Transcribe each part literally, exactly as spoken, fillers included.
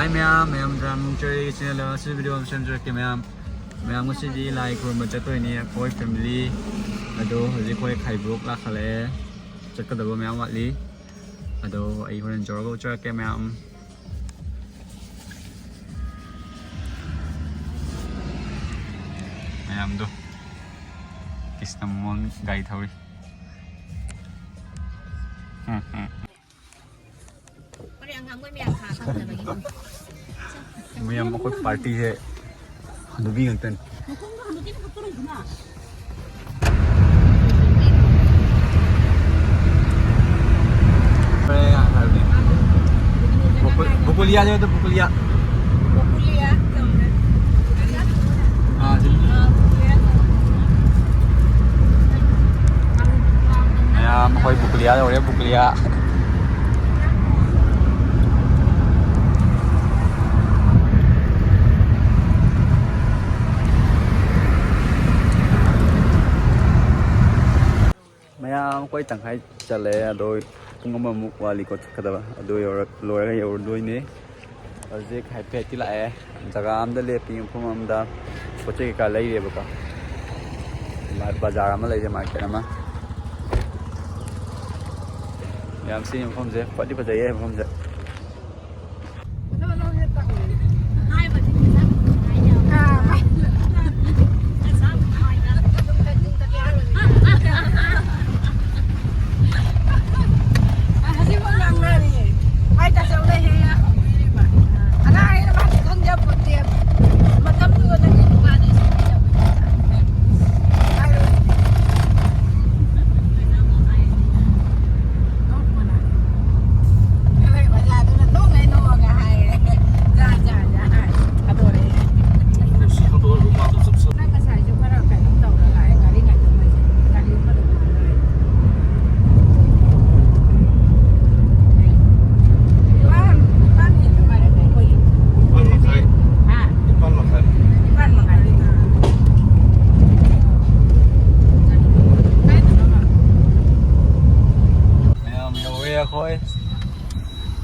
Hi ꯃꯌꯥꯝ, ꯃꯌꯥꯝ ꯇꯔꯥꯝ ꯅꯨꯡꯆꯔꯤ ꯆꯦꯅꯦꯜꯗ ꯉꯁꯤ ꯚꯤꯗꯤꯑꯣ ꯑꯃ ꯁꯦꯝꯖꯔꯛꯀꯦ ꯃꯌꯥꯝ꯫ ꯃꯌꯥꯝ ꯉꯁꯤꯗꯤ ꯂꯥꯏ ꯈꯨꯔꯨꯝꯕ ꯆꯠꯇꯣꯏꯅꯤ ꯑꯩꯈꯣꯏ ꯐꯦꯃꯤꯂꯤ꯫ ꯑꯗꯣ ꯍꯧꯖꯤꯛ ꯑꯩꯈꯣꯏ ꯈꯥꯏꯕꯣꯛ ꯂꯥꯛꯈꯠꯂꯛꯑꯦ ꯆꯠꯀꯗꯕ ꯃꯌꯥꯝ ꯋꯥꯠꯂꯤ꯫ ꯑꯗꯣ ꯑꯩ ꯍꯣꯔꯦꯟ ꯌꯧꯔꯒ ꯎꯠꯆꯔꯛꯀꯦ ꯃꯌꯥꯝ꯫ ꯃꯌꯥꯝꯗꯣ ꯀ꯭ꯔꯤꯁꯅ ꯃꯣꯍꯟ ꯒꯥꯔꯤ ꯊꯧꯔꯤ꯫ ꯎꯝ, ꯎꯝ꯫ ꯍꯣꯔꯦꯟ ꯑꯉꯥꯡꯈꯣꯏ ꯃꯌꯥꯝ ꯈꯥ ꯈꯪꯗꯕꯒꯤ꯫ ꯃꯌꯥꯝ ꯑꯩꯈꯣꯏ ꯄꯥꯔꯇꯤꯁꯦ ꯍꯅꯨꯕꯤ ꯉꯥꯛꯇꯅꯤ꯫ ꯃꯈꯣꯡꯗꯣ ꯍꯅꯨꯕꯤꯅ ꯍꯥꯞꯄꯔꯣꯏꯗꯅ꯫ ꯕꯨꯀꯨꯂꯤꯌꯥ ꯂꯩꯕꯗꯣ ꯕꯨꯀꯨꯂꯤꯌꯥ꯫ ꯕꯣꯀꯨꯂꯤꯌꯥ ꯇꯧꯔꯦ꯫ ꯑꯥ, ꯁꯤ꯫ ꯑꯥ, ꯕꯣꯀꯨꯂꯤꯌꯥ ꯇꯧꯔꯦ꯫ ꯃꯌꯥꯝ ꯑꯩꯈꯣꯏ ꯕꯨꯀꯨꯂꯤꯌꯥ ꯌꯧꯔꯦ, ꯕꯨꯀꯨꯂꯤꯌꯥ꯫ ꯃꯌꯥꯝ ꯑꯩꯈꯣꯏ ꯇꯪꯈꯥꯏ ꯆꯠꯂꯦ, ꯑꯗꯣ ꯄꯨꯡ ꯑꯃꯃꯨꯛ ꯋꯥꯠꯂꯤꯀꯣ ꯆꯠꯀꯗꯕ꯫ ꯑꯗꯨ ꯌꯧꯔ-, ꯂꯣꯏꯔꯒ ꯌꯧꯔꯨꯗꯣꯏꯅꯦ꯫ ꯍꯧꯖꯤꯛ ꯍꯥꯏꯐꯦꯠꯇꯤ ꯂꯥꯛꯑꯦ, ꯖꯒꯥ ꯑꯝꯗ ꯂꯦꯞꯄꯤ, ꯃꯐꯝ ꯑꯝꯗ ꯄꯣꯠ ꯆꯩ ꯀꯩꯀꯥ ꯂꯩꯔꯦꯕꯀꯣ꯫ ꯕ-, ꯕꯖꯥꯔ ꯑꯃ ꯂꯩꯔꯦ, ꯃꯥꯔꯀꯦꯠ ꯑꯃ꯫ ꯌꯥꯝ ꯁꯤ ꯃꯐꯝꯁꯦ ꯐꯗꯤ ꯐꯖꯩꯌꯦ ꯃꯐꯝꯁꯦ꯫ ꯅꯤꯄꯥꯜ ꯃꯈꯥꯏ꯫ ꯅꯤꯄꯥꯜ ꯃꯈꯥꯏ꯫ ꯃꯌꯥꯝ ꯌꯧꯔꯦ ꯑꯩꯈꯣꯏ꯫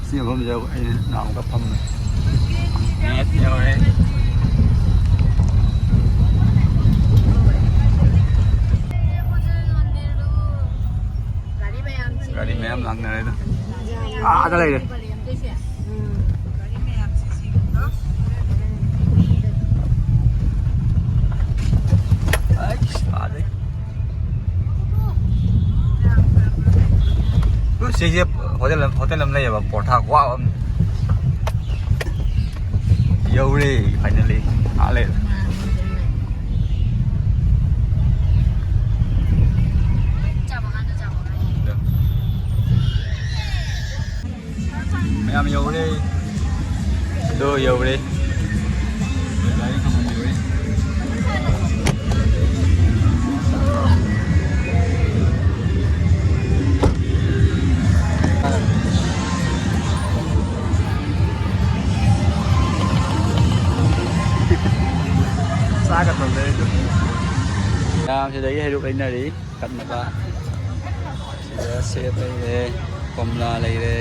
ꯁꯤ ꯃꯐꯝꯁꯤꯗ ꯑꯩꯅ ꯅꯍꯥꯟꯃꯨꯛꯀ ꯐꯝꯃꯦ꯫ ꯅꯦꯠ ꯌꯧꯔꯦ꯫ ꯒꯥꯔꯤ ꯃꯌꯥꯝ ꯂꯥꯛꯅꯔꯦꯗ꯫ ꯑꯥꯗ ꯂꯩꯔꯦ꯫ ꯑꯩꯁ, ꯑꯥꯗꯩ꯫ ꯁꯤꯁꯦ ꯍꯣꯇꯦꯜ ꯑꯃ, ꯍꯣꯇꯦꯜ ꯑꯃ ꯂꯩꯌꯦꯕ, ꯄꯣꯔꯊꯥ ꯈꯨꯍꯥꯎ ꯑꯃ꯫ ꯌꯧꯔꯦ, finally꯫ ꯑꯥ ꯂꯩꯔꯦ꯫ ꯃꯌꯥꯝ ꯌꯧꯔꯦ꯫ ꯑꯗꯣ ꯌꯧꯔꯦ꯫ ꯒꯥꯔꯤ ꯈꯥꯝꯕꯝ ꯌꯧꯔꯦ꯫ ꯆꯥꯒ ꯇꯧꯖꯔꯤꯗꯨ꯫ ꯃꯌꯥꯝ ꯁꯤꯗꯒꯤ ꯍꯩꯔꯨꯛ ꯂꯩꯅꯔꯤ꯫ ꯀꯠꯅꯕ꯫ ꯁꯤꯗ ꯁꯦꯝ ꯂꯩꯔꯦ, ꯀꯣꯝꯂꯥ ꯂꯩꯔꯦ,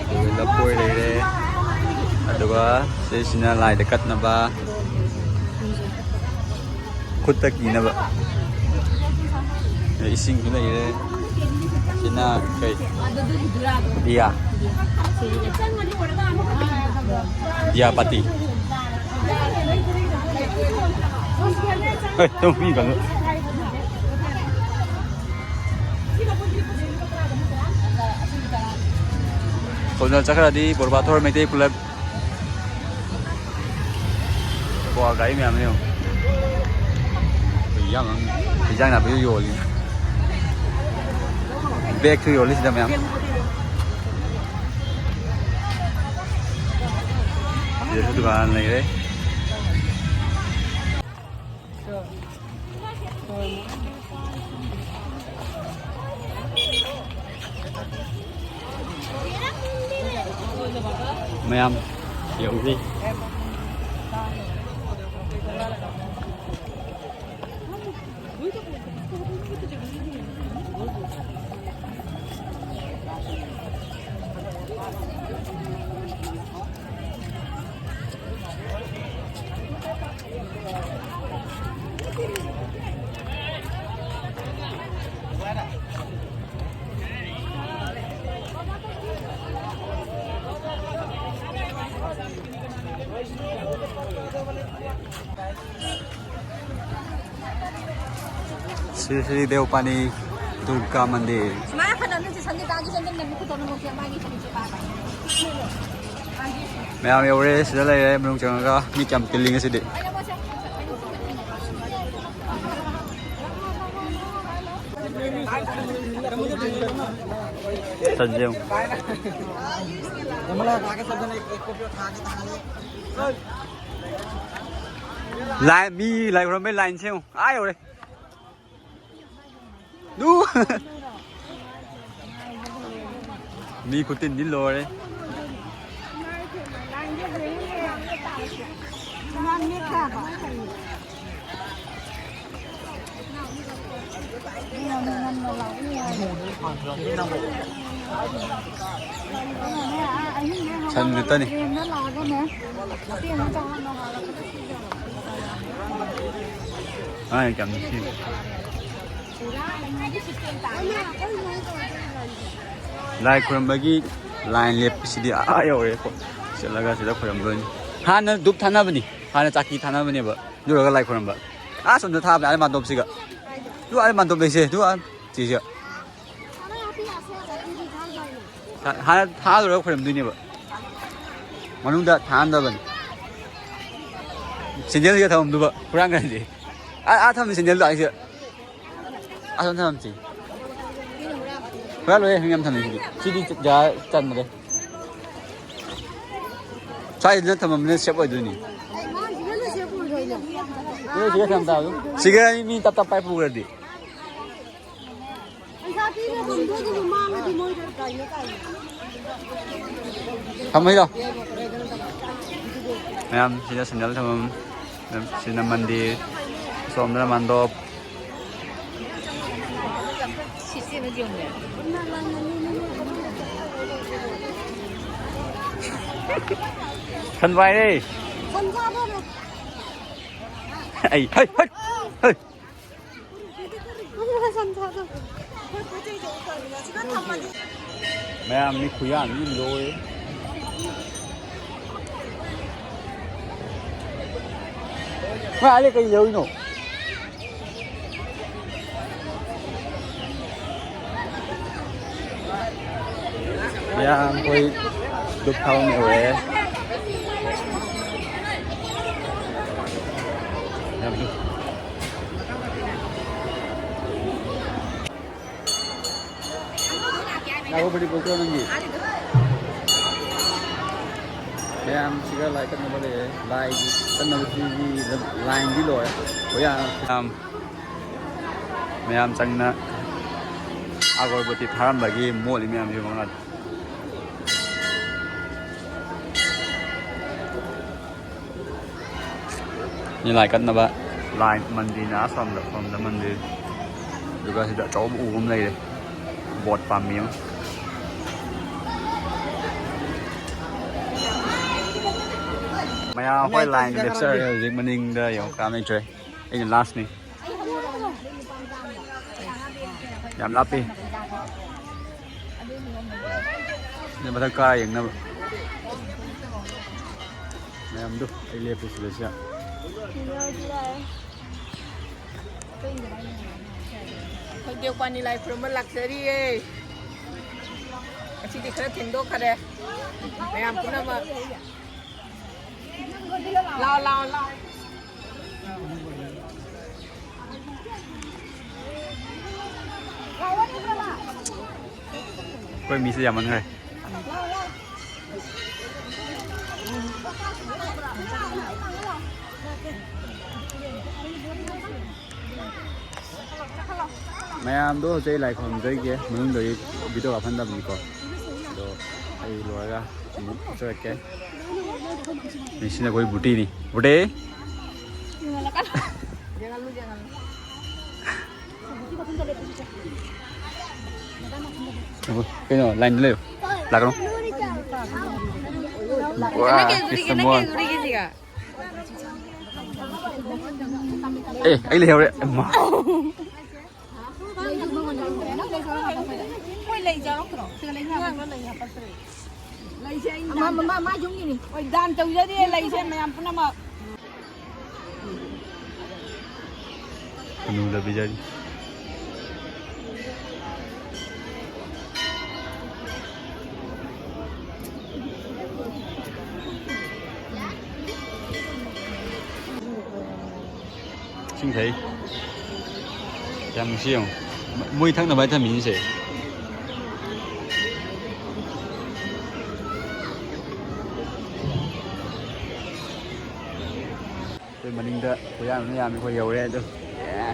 ꯑꯗꯨꯒ ꯂꯐꯣꯏ ꯂꯩꯔꯦ, ꯑꯗꯨꯒ ꯁꯤꯁꯤꯅ ꯂꯥꯏꯗ ꯀꯠꯅꯕ, ꯈꯨꯠꯇ ꯀꯤꯅꯕ꯫ ꯑꯗꯩ ꯏꯁꯤꯡꯁꯨ ꯂꯩꯔꯦ꯫ ꯁꯤꯅ ꯀꯩ? ꯗꯤꯌꯥ꯫ ꯗꯤꯌꯥ ꯄꯥꯇꯤ꯫ ꯑꯦ, ꯇꯨ, ꯃꯤ ꯀꯩꯅꯣ꯫ ꯁꯣꯝꯗ ꯆꯠꯈ꯭ꯔꯗꯤ ꯕꯣꯔꯕꯥꯊꯣꯔ ꯃꯩꯇꯩ ꯄꯨꯂꯞ꯫ ꯀꯣ, ꯒꯥꯔꯤ ꯃꯌꯥꯝ ꯌꯦꯡꯉꯣ꯫ ꯏꯟꯖꯥꯡ, ꯏꯟꯖꯥꯡ ꯅꯥꯄꯤꯁꯨ ꯌꯣꯜꯂꯤ꯫ ꯕꯦꯒꯁꯨ ꯌꯣꯜꯂꯤ ꯁꯤꯗ ꯃꯌꯥꯝ꯫ ꯁꯤꯗꯁꯨ ꯗꯨꯀꯥꯟ ꯂꯩꯔꯦ꯫ ꯃꯌꯥꯝ ꯌꯧꯔꯦ꯫ ꯁ꯭ꯔꯤ ꯁ꯭ꯔꯤ ꯗꯦꯎꯄꯥꯅꯤ ꯗꯨꯔꯒꯥ ꯃꯟꯗꯤꯔ꯫ ꯃꯌꯥꯝ ꯌꯧꯔꯦ, ꯁꯤꯗ ꯂꯩꯔꯦ, ꯃꯅꯨꯡ ꯆꯪꯉꯒ ꯃꯤ ꯀꯌꯥꯝ ꯇꯤꯜꯂꯤ ꯉꯁꯤꯗꯤ꯫ ꯆꯟꯁꯦ ꯌꯦꯡꯉꯨ꯫ ꯂꯥꯏ-, ꯃꯤ ꯂꯥꯏ ꯈꯨꯔꯝꯕꯩ ꯂꯥꯏꯟꯁꯦ ꯌꯦꯡꯉꯨ꯫ ꯑꯥ ꯌꯧꯔꯦ꯫ ꯗꯨ꯫ ꯃꯤ ꯈꯨꯇꯤꯟꯗꯤ ꯂꯣꯏꯔꯦ꯫ ꯁꯟ ꯈꯛꯇꯅꯤ꯫ ꯑꯥ, ꯌꯥꯝ ꯅꯨꯡꯁꯤ꯫ ꯂꯥꯏ ꯈꯨꯔꯨꯝꯕꯒꯤ ꯂꯥꯏꯟ ꯂꯦꯞꯄꯁꯤꯗꯤ ꯑꯥ ꯌꯧꯔꯦꯀꯣ꯫ ꯆꯠꯂꯒ ꯁꯤꯗ ꯈꯨꯔꯨꯝꯗꯣꯏꯅꯤ꯫ ꯍꯥꯟꯅ ꯙꯨꯞ ꯊꯥꯅꯕꯅꯤ, ꯍꯥꯟꯅ ꯆꯥꯀꯤ ꯊꯥꯅꯕꯅꯦꯕ, ꯑꯗꯨ ꯂꯣꯏꯔꯒ ꯂꯥꯏ ꯈꯨꯔꯨꯝꯕ꯫ ꯑꯥ ꯁꯣꯝꯗ ꯊꯥꯕꯅꯦ, ꯑꯥ ꯃꯥꯟꯗꯣꯞꯁꯤꯒ꯫ ꯑꯗꯨ ꯑꯥ ꯃꯥꯟꯗꯣꯞ ꯂꯩꯁꯦ, ꯑꯗꯨ ꯑꯥ ꯆꯦꯁꯤꯒ꯫ ꯍꯥ-, ꯍꯥꯟꯅ ꯊꯥ ꯂꯣꯏꯔꯒ ꯈꯣꯏꯔꯝꯗꯣꯏꯅꯦꯕ꯫ ꯃꯅꯨꯡꯗ ꯊꯥꯍꯟꯗꯕꯅꯤ꯫ ꯁꯦꯟꯗꯜꯁꯤꯒ ꯊꯝꯐꯝꯗꯨꯕ ꯍꯨꯔꯥꯟꯈ꯭ꯔꯗꯤ꯫ ꯑꯥ, ꯑꯥ ꯊꯝꯃꯤ ꯁꯦꯟꯗꯜꯗꯣ ꯑꯩꯁꯦ꯫ ꯑꯁꯣꯝ ꯊꯝꯃꯝꯁꯤ꯫ ꯍꯨꯔꯥꯜꯂꯣꯏꯍꯦ, ꯃꯤ ꯌꯥꯝ ꯊꯝꯃꯤ ꯁꯤꯗꯤ꯫ ꯁꯤꯗꯤ ꯖꯒꯥ ꯆꯟꯗ꯭ꯔꯦ꯫ ꯁ꯭ꯋꯥꯏꯁꯤꯗ ꯊꯝꯃꯝꯕꯅ ꯁꯦꯞ ꯑꯣꯏꯗꯣꯏꯅꯤ꯫ ꯁꯤꯒ ꯊꯝ ꯇꯥꯕ꯫ ꯁꯤꯒ ꯑꯩ ꯃꯤ ꯇꯞ ꯇꯞ ꯄꯥꯏ ꯄꯨꯈ꯭ꯔꯗꯤ꯫ ꯊꯝꯃꯩꯔꯣ꯫ ꯃꯌꯥꯝ ꯁꯤꯗ ꯁꯦꯟꯗꯜ ꯊꯝꯐꯝ, ꯁꯤꯅ ꯃꯟꯗꯤꯔ, ꯁꯣꯝꯗꯅ ꯃꯟꯗꯣꯞ꯫ ꯁꯟ ꯄꯥꯏꯔꯦ꯫ ꯑꯩ, ꯍꯩ, ꯍꯩ, ꯍꯩ꯫ ꯃꯌꯥꯝ ꯃꯤ ꯈꯨꯌꯥꯝ ꯃꯤ ꯂꯣꯏ꯫ ꯃꯥ ꯑꯥꯗ ꯀꯩ ꯂꯩꯍꯧꯔꯤꯅꯣ? ꯃꯌꯥꯝ ꯑꯩꯈꯣꯏ ꯙꯨꯞ ꯊꯥꯕ ꯌꯧꯔꯦ꯫ ꯌꯥꯝ ꯙꯨꯞ꯫ ꯉꯥꯏꯈꯣ, ꯕꯗꯤ ꯄꯣꯛꯇꯣ ꯅꯪꯒꯤ꯫ ꯃꯌꯥꯝꯁꯤꯒ ꯂꯥꯏ ꯀꯠꯅꯕ ꯂꯩꯔꯦ꯫ ꯂꯥꯏꯒꯤ ꯀꯠꯅꯕꯁꯤꯒꯤ ꯂꯥꯏꯟꯗꯤ ꯂꯣꯏꯔꯦ꯫ ꯍꯣꯏ, ꯌꯥꯝ ꯃꯌꯥꯝ ꯆꯪꯅ ꯑꯒꯔꯕꯇꯤ ꯊꯥꯔꯝꯕꯒꯤ ꯃꯣꯠꯂꯤ ꯃꯌꯥꯝꯁꯤ ꯃꯉꯥꯗ꯫ ꯃꯤ ꯂꯥꯏ ꯀꯠꯅꯕ ꯂꯥꯏ ꯃꯟꯗꯤꯔꯅ ꯑꯁꯣꯝꯗ, ꯁꯣꯝꯗ ꯃꯟꯗꯤꯔ꯫ ꯑꯗꯨꯒ ꯁꯤꯗ ꯑꯆꯧꯕ ꯎ ꯑꯃ ꯂꯩꯔꯦ꯫ ꯕꯣꯠ ꯄꯥꯝꯕꯤ ꯑꯃ꯫ ꯃꯌꯥꯝ ꯑꯩꯈꯣꯏ ꯂꯥꯏꯟ ꯂꯦꯞꯆꯔꯦ ꯍꯧꯖꯤꯛ ꯃꯅꯤꯡꯗ ꯌꯦꯡꯉꯣ, ꯀꯅꯥꯝ ꯂꯩꯇ꯭ꯔꯦ꯫ ꯑꯩꯅ ꯂꯥꯁꯅꯤ꯫ ꯌꯥꯝ ꯂꯥꯞꯄꯤ꯫ ꯁꯤꯗ ꯃꯊꯛ ꯀꯥ ꯌꯦꯡꯅꯕ꯫ ꯃꯌꯥꯝꯗꯨ ꯑꯩ ꯂꯦꯞꯄꯤ ꯁꯤꯗ, ꯁꯤꯗ꯫ ꯑꯩꯈꯣꯏ ꯗꯦꯋꯄꯥꯅꯤ ꯂꯥꯏ ꯈꯨꯔꯨꯝꯕ ꯂꯥꯛꯆꯔꯤꯌꯦ꯫ ꯉꯁꯤꯗꯤ ꯈꯔ ꯊꯦꯡꯗꯣꯛꯈꯔꯦ꯫ ꯃꯌꯥꯝ ꯄꯨꯝꯅꯃꯛ ꯂꯥꯎ, ꯂꯥꯎ, ꯂꯥꯎ꯫ ꯑꯩꯈꯣꯏ ꯃꯤꯁꯦ ꯌꯥꯝꯃꯟꯈ꯭ꯔꯦ꯫ ꯃꯌꯥꯝꯗꯣ ꯍꯧꯖꯤꯛ ꯑꯩ ꯂꯥꯏ ꯈꯨꯔꯨꯝꯖꯒꯦ, ꯃꯅꯨꯡꯗꯒꯤ ꯚꯤꯗꯤꯑꯣ ꯀꯥꯞꯍꯟꯗꯕꯅꯤꯀꯣ꯫ ꯑꯗꯣ ꯑꯩ ꯂꯣꯏꯔꯒ ꯑꯃꯨꯛ ꯎꯠꯆꯔꯛꯀꯦ꯫ ꯁꯤꯅ ꯑꯩꯈꯣꯏ ꯕꯨꯇꯤꯅꯤ꯫ ꯕꯨꯇꯤ! ꯀꯩꯅꯣ, ꯂꯥꯏꯟꯗ ꯂꯩꯌꯨ꯫ ꯂꯥꯛꯀꯅꯨ꯫ ꯋꯥ, ꯀꯩꯅꯣ, ꯀꯩꯅꯣ, ꯀ꯭ꯔꯤꯁꯅ ꯃꯣꯍꯟ꯫ ꯀꯩꯅꯣ, ꯀꯩꯅꯣ, ꯀꯩꯅꯣ꯫ ꯑꯦ, ꯑꯩ ꯂꯩꯍꯧꯔꯦ꯫ ꯑꯦ, ꯃꯥ꯫ ꯃꯣꯏ ꯂꯩ ꯆꯥꯔꯛꯇ꯭ꯔꯣ? ꯁꯤꯗ ꯂꯩ ꯆꯥꯔꯛꯇ꯭ꯔꯣ? ꯂꯩꯁꯦ ꯑꯩ ꯃꯥ, ꯃꯥ, ꯃꯥ ꯌꯨꯝꯒꯤꯅꯤ꯫ ꯍꯣꯏ, ꯗꯥꯟ ꯇꯧꯖꯔꯤ ꯂꯩꯁꯦ ꯃꯌꯥꯝ ꯄꯨꯝꯅꯃꯛ꯫ ꯍꯅꯨꯗ ꯄꯤꯖꯔꯤ꯫ ꯏꯁꯤꯡ ꯊꯛꯏ꯫ ꯌꯥꯝ ꯅꯨꯡꯁꯤ ꯌꯦꯡꯉꯣ꯫ ꯃꯣꯏ ꯊꯛꯅꯕ ꯍꯥꯏ ꯊꯝꯃꯤꯅꯤꯁꯦ꯫ ꯑꯩꯈꯣꯏ ꯃꯅꯤꯡꯗ ꯈꯨꯌꯥꯝ ꯑꯃ ꯌꯥꯝꯃꯤ, ꯑꯩꯈꯣꯏ ꯌꯧꯔꯦ ꯑꯗꯣ꯫ ꯑꯦ꯫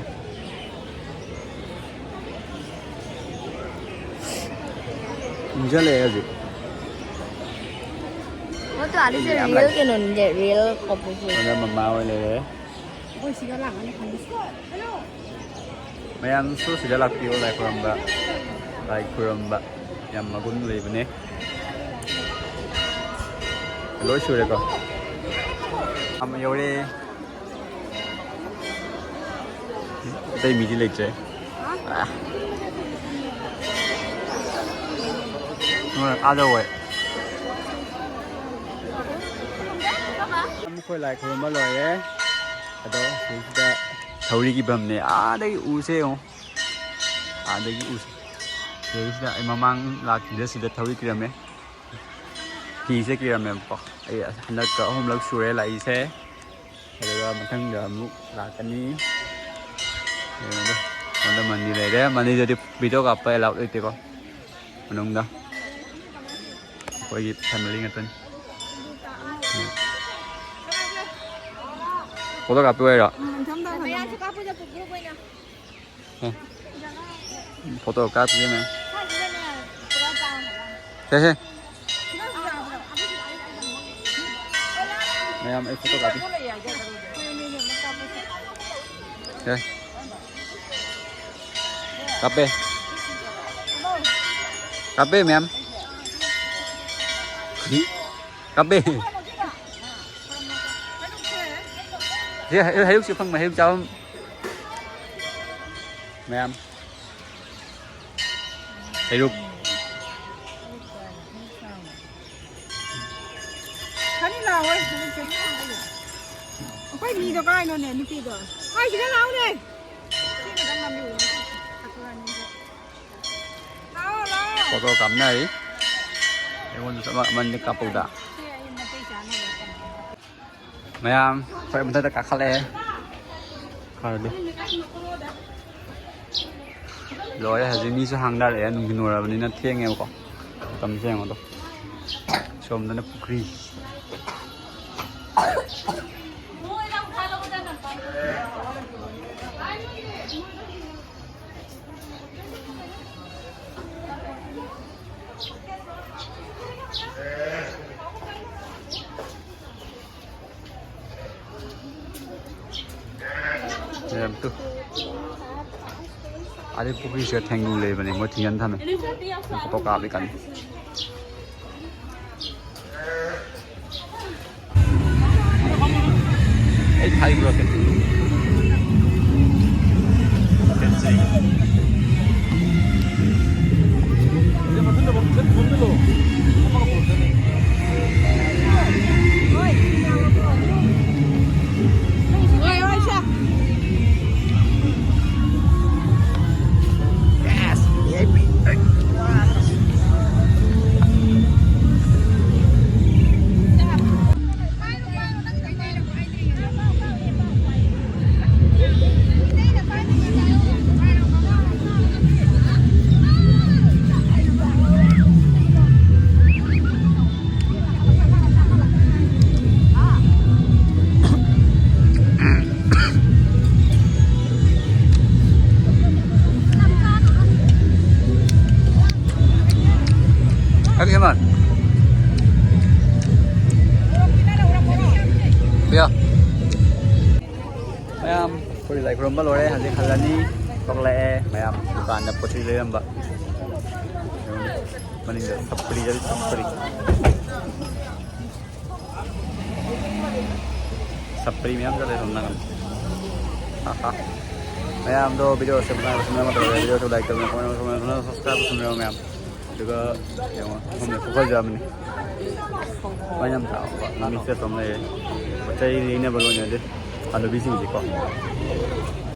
ꯏꯪꯁꯜꯂꯛꯑꯦ ꯍꯧꯖꯤꯛ꯫ ꯃꯣꯏ ꯀꯥꯗꯤ ꯁꯦ ꯌꯥꯝ real ꯂꯥꯛꯑꯦ꯫ ꯀꯩꯅꯣꯅꯤꯅꯦ, real couple ꯁꯦ꯫ ꯁꯣꯝꯗ ꯃꯃꯥ ꯍꯣꯏ ꯂꯩꯔꯦ꯫ ꯑꯩꯈꯣꯏ ꯁꯤꯗ ꯂꯥꯛꯑꯅꯤ ꯈꯟꯕꯁꯦ꯫ ꯃꯌꯥꯝꯁꯨ ꯁꯤꯗ ꯂꯥꯛꯄꯤꯌꯨ, ꯂꯥꯏ ꯈꯨꯔꯨꯝꯕ, ꯂꯥꯏ ꯈꯨꯔꯨꯝꯕ ꯌꯥꯝ ꯃꯒꯨꯟ ꯂꯩꯕꯅꯦ꯫ ꯂꯣꯏ ꯁꯨꯔꯦꯀꯣ꯫ ꯑꯃ ꯌꯧꯔꯦ꯫ ꯑꯇꯩ ꯃꯤꯗꯤ ꯂꯩꯇ꯭ꯔꯦ꯫ ꯑꯥ꯫ ꯍꯣꯏ, ꯑꯥꯗ ꯑꯣꯏ꯫ ꯑꯩꯈꯣꯏ ꯂꯥꯏ ꯈꯨꯔꯨꯝꯕ ꯂꯣꯏꯔꯦ꯫ ꯑꯗꯣ ꯁꯤꯁꯤꯗ ꯊꯧꯔꯤ ꯀꯤꯐꯝꯅꯦ꯫ ꯑꯥꯗꯒꯤ ꯎꯁꯦ ꯌꯦꯡꯉꯣ꯫ ꯑꯥꯗꯒꯤ ꯎꯁꯦ꯫ ꯁꯤꯗꯩꯁꯤꯗ ꯑꯩ ꯃꯃꯥꯡ ꯂꯥꯛꯈꯤꯕꯗ ꯁꯤꯗ ꯊꯧꯔꯤ ꯀꯤꯔꯝꯃꯦ꯫ ꯐꯤꯁꯦ ꯀꯤꯔꯝꯃꯦꯕꯀꯣ꯫ ꯑꯩ ꯍꯟꯗꯛꯀ ꯑꯍꯨꯝꯂꯛ ꯁꯨꯔꯦ ꯂꯥꯛꯏꯁꯦ꯫ ꯑꯗꯨꯒ ꯃꯊꯪꯗ ꯑꯃꯨꯛ ꯂꯥꯛꯀꯅꯤ꯫ ꯌꯦꯡꯉꯨꯗ꯫ ꯁꯣꯝꯗ ꯃꯟꯗꯤ ꯂꯩꯔꯦ꯫ ꯃꯅꯤꯗꯗꯤ video ꯀꯥꯞꯄ allowed ꯂꯩꯇꯦꯀꯣ꯫ ꯃꯅꯨꯡꯗ ꯑꯩꯈꯣꯏꯒꯤ family ꯉꯥꯛꯇꯅꯤ꯫ Photo ꯀꯥꯞꯄ ꯑꯣꯏꯔꯣ? ꯃꯌꯥꯝꯁꯨ ꯀꯥꯞꯄꯨꯗ group ꯑꯣꯏꯅ꯫ ꯑꯦ, photo ꯀꯥꯞꯄꯤꯒꯦꯅꯦ꯫ ꯁꯦ, ꯁꯦ꯫ ꯃꯌꯥꯝ ꯑꯩ photo ꯀꯥꯞꯄꯤ꯫ ꯁꯦ꯫ ꯀꯥꯞꯄꯦ꯫ ꯀꯥꯞꯄꯦ, ꯃꯌꯥꯝ꯫ ꯀꯥꯞꯄꯦ꯫ ꯁꯤ ꯍꯩ-, ꯍꯩꯔꯨꯛꯁꯤ ꯐꯪꯕ, ꯍꯩꯔꯨꯛ ꯆꯥꯐꯝ꯫ ꯃꯌꯥꯝ꯫ ꯍꯩꯔꯨꯛ꯫ ꯈꯅꯤ ꯂꯥꯛꯑꯣꯏ, ꯍꯧꯖꯤꯛꯁꯦ꯫ ꯑꯩꯈꯣꯏ ꯃꯤꯗꯣ ꯀꯥꯏꯅꯣꯅꯦ, ꯅꯨꯄꯤꯗꯣ? ꯍꯣꯏ, ꯁꯤꯗ ꯂꯥꯛꯎꯅꯦ꯫ ꯐꯣꯇꯣ ꯀꯥꯞꯅꯔꯤ꯫ ꯑꯩꯉꯣꯟꯗꯁꯨ ꯑꯃ ꯑꯃꯅꯤ ꯀꯥꯞꯄꯧꯗ꯫ ꯃꯌꯥꯝ ꯐꯔꯦ, ꯃꯊꯛꯇ ꯀꯥꯈꯠꯂꯛꯑꯦ꯫ ꯈꯔꯗꯤ ꯂꯣꯏꯔꯦ꯫ ꯍꯧꯖꯤꯛ ꯃꯤꯁꯨ ꯍꯥꯡꯅꯔꯛꯑꯦ, ꯅꯨꯡꯊꯤꯟ ꯑꯣꯏꯔꯕꯅꯤꯅ ꯊꯦꯡꯉꯦꯕꯀꯣ꯫ ꯃꯇꯝꯁꯦ ꯌꯦꯡꯉꯣ ꯑꯗꯣ꯫ ꯁꯣꯝꯗꯅ ꯄꯨꯈ꯭ꯔꯤ꯫ ꯃꯌꯥꯝ ꯇꯨ꯫ ꯑꯗꯩ ꯄꯨꯈ꯭ꯔꯤꯁꯤꯗ ꯊꯦꯡꯅꯨ ꯂꯩꯕꯅꯦ, ꯃꯣꯏ ꯊꯤꯡꯖꯤꯟ ꯊꯝꯃꯦ꯫ ꯐꯣꯇꯣ ꯀꯥꯞꯄꯤ ꯀꯟꯅ꯫ ꯑꯩ ꯊꯥꯏ ꯄꯨꯔꯛꯀꯦ꯫ ꯃꯌꯥꯝ ꯑꯩꯈꯣꯏ ꯂꯥꯏ ꯈꯨꯔꯨꯝꯕ ꯂꯣꯏꯔꯦ, ꯍꯧꯖꯤꯛ ꯍꯜꯂꯅꯤ꯫ ꯊꯣꯛꯂꯛꯑꯦ ꯃꯌꯥꯝ ꯗꯨꯀꯥꯟꯗ ꯄꯣꯠ ꯆꯩ ꯂꯩꯔꯝꯕ꯫ ꯃꯅꯤꯡꯗ ꯁꯄ꯭ꯔꯤ ꯆꯠꯂꯤ, ꯁꯄ꯭ꯔꯤ꯫ ꯁꯄ꯭ꯔꯤ ꯃꯌꯥꯝ ꯆꯠꯂꯦ ꯁꯣꯝ ꯅꯥꯀꯟ꯫ ꯑꯍꯥ꯫ ꯃꯌꯥꯝꯗꯣ video ꯁꯦ ꯃꯇꯥꯡꯗ ꯁꯨꯝ ꯌꯥꯝ ꯇꯧꯔꯦ꯫ Video ꯁꯨ like ꯇꯧꯕꯤꯌꯨ, comment ꯇꯧꯕꯤꯌꯨ, subscribe ꯇꯧꯁꯟꯕꯤꯔꯣ ꯃꯌꯥꯝ꯫ ꯑꯗꯨꯒ ꯌꯦꯡꯉꯣ, ꯁꯣꯝꯗ ꯄꯨꯈꯠꯆꯕꯅꯤ꯫ ꯃꯩ ꯌꯥꯝ ꯊꯥꯕ ꯅꯨꯃꯤꯠꯁꯦ ꯁꯣꯝ ꯂꯩꯔꯦ꯫ ꯄꯣꯠ ꯆꯩ ꯂꯩꯅꯕ ꯂꯣꯏꯅꯗꯦ꯫ ꯍꯅꯨꯕꯤꯁꯤꯡꯁꯤꯀꯣ꯫